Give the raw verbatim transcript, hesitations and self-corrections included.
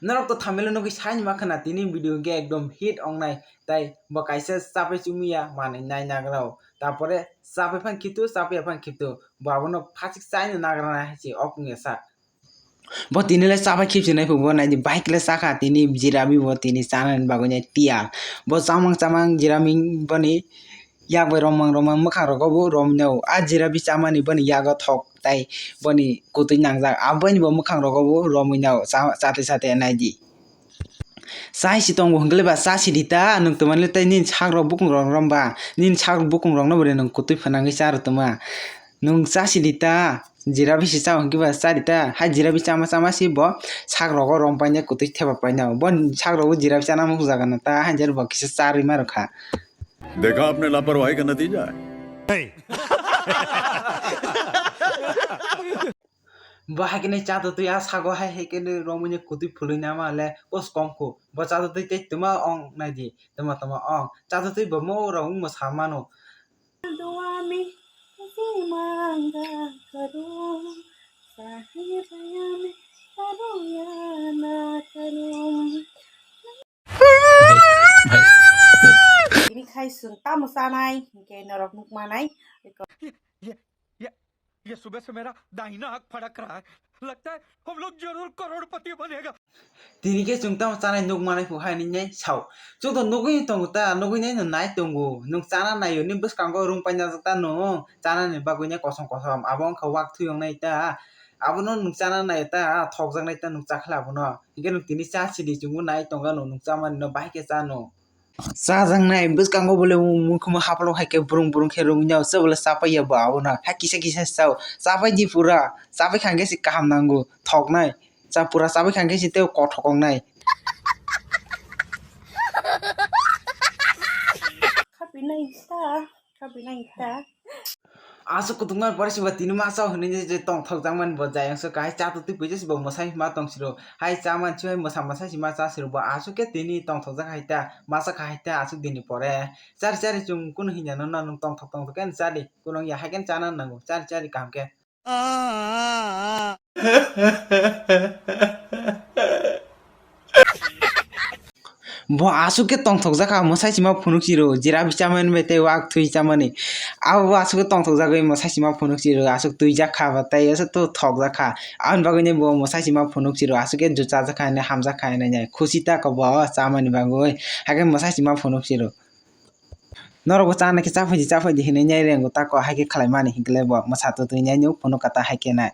Norok to thumbnail o nugwi sai ma khna tini video hwnkhe ekdom hit wngnai, tai bo kaisa chapai chumui ya manwi nai nagra o. Tapore chapai phang khiptu, chapai ya phang khiptu, bo abono phasik chaino nagra nai hai se opung ya sak. Bo tini le chapai khipsi nai phubo nai di bike le chakha tini jirabi bo tini chanani bagwi nai tiyar. Bo chamang chamang jirabi boni yak bai romang romang mwkhang rogo bo romwi nai o. A jirabi chamani boni yago thok tai boni kwtwi nangjak. Aboni bo mwkhang rogo bo romwi nai o cha-, chate chate nai di. Chai si tongo hwnkhe le ba cha si di ta, nwng twmani le tei nini sak rok bukung rok rom ba, nini sak bukung rok no bo de nwng kwtwi phwnangwi cha rw tongma. Nwng cha si di ta, jirabi si cha hwnkhe ba cha di ta, hai jirabi chama chama si bo sak rogo rom paina kwtwi theba paina. Bo sak rogo jirabi chana muk jaga na ta, hai jera bo kisa cha rwi ma rw kha. देखा आपने लापरवाही का नतीजा है। Bo hai khe nai cha twtwi a sago hai hai khe nai romwi nai kwtwi phulwi nama le kos kom kho. Bo cha twtwi tei twma ong nai di, twma twma ong. Cha twtwi bo mo rok wngmo sa mano. Dua mi si manga karu, sahi bayami karu ya na karu. Bini khai chwng tamo chanai, hinkhe norok nukmanai. ये, ये, ये, ये सुबह से मेरा दाहिना आंख फड़क रहा है। लगता है हम लोग जरूर करोड़पति बनेगा। Tini khe chwng tamo chanai nukmanai phu hai nini sao. Chwng to nugwi tongo ta, nugwi nai no nai tongo. Nwng chana naio, ni bwskango rung paina jak ta nwng. Chanani bagwi nai kosom kosom. Abo wngkha wak thuyong nai ta. Abono nwng chana naio ta, thokjak nai ta nwng chakha le abono. Hinkhe nwng tini cha sidi chwngbo nai tongkha nwng, nwng chamani no bahai khe cha nwng. Chajaknai bwskango bole mukhumu haplo hai khe brung brung khe rwngwi nai, se bole chapai ya bo abono. Hai kisa kisa sao. Chapai di pura. Chapai kha hwnkhe se kaham nango. Thoknai. Cha pura chapai kha hwnkhe se tei kothok wngnai. Khapinai ta. Khapinai ta. Aswk kutukma pore se bo tini ma chao hinui je tongthok jakmani bo jai wngso kahai cha twtwi puisa se bo mwsai ma tong siro. Hai cha man sio hai mwsa mwsai se ma cha siro bo aswk khe tini tongthok jak hai ta masa kha hai ta aswk dini pore. Chari chari chwng kunu hinya no na nwng tongthok tongthok khe chadi kunu wngya hai khe chana nango chari chari kaham khe. Bo aswk khe tongthok jakha, mwsai sima phunuk siro, jira bi chamani bai tei wak twi chamani. Abo bo aswk khe tongthok jagwi mwsai sima phunuk siro, aswk twi jakha ba tei aswk to thok jakha. Aboni bagwi ni bo mwsai sima phunuk siro, aswk khe jucha jakha hinui hamjakha hinui nai. Khusi ta kabo chamani bagwi, hakhe mwsai sima phunuk siro. Norok bo chana khe chaphai di, chaphai di hinui nai rengo tako, hakhe khlai mani hinkhe le bo mwsa twtwi nai phunuk kata hakhe nai.